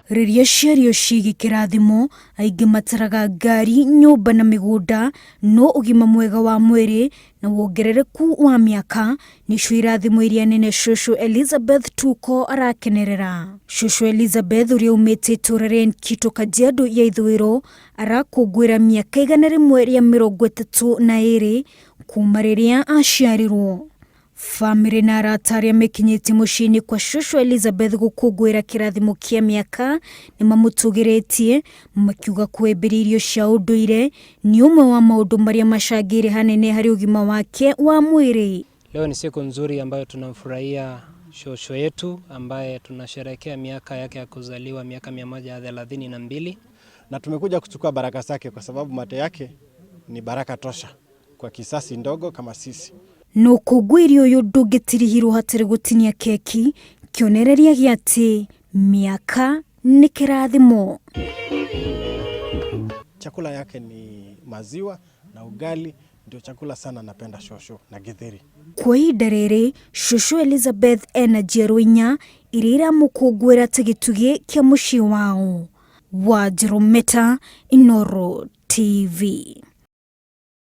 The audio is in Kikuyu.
Rĩrĩa ciario ciĩgiĩ kĩrathimo, aingĩ mataraga ngari, nyũmba na mĩgũnda, no ũgima mwega wa mwĩrĩ na wongerereku wa mĩaka nĩcio irathimo iria nene cũcũ Elizabeth Tuko arakenerera. Cũcũ Elizabeth ũrĩa umĩte itũra rĩa Nkito Kajiado ya ithũĩro arakũngũĩra mĩaka 132 kuma rĩrĩa aciarirwo. Bamĩrĩ na arata arĩa mekinyĩtie mũciĩ-inĩ kwa cũcũ Elizabeth gũkũngũĩra kĩrathimo kĩa mĩaka nĩ mamũtũgĩrĩtie makiuga kwĩmbĩria irio cia ũndũire nĩ ũmwe wa maũndũ marĩa macangĩire hanene harĩ ũgima wake wa mwĩrĩ. Leo ni siku nzuri ambayo tunamfurahia shosho yetu ambaye tunasherehekea miaka yake ya kuzaliwa miaka 132. Na tumekuja kuchukua baraka zake kwa sababu mate yake ni baraka tosha kwa kisasi ndogo kama sisi. Na ũkũngũĩri ũyũ ndũngĩtirihirwo hatarĩ gũtinia keki, kĩonereria gĩa atĩ mĩaka nĩ kĩrathimo. Chakula yake ni maziwa na ugali, ndio chakula sana napenda shosho na githeri. Kwa ihinda rĩrĩ, cũcũ Elizabeth ena njiarwa inya iria iramũkũngũĩra ta gĩtugĩ kĩa mũciĩ wao. Wanjirũ Meta, Inooro TV.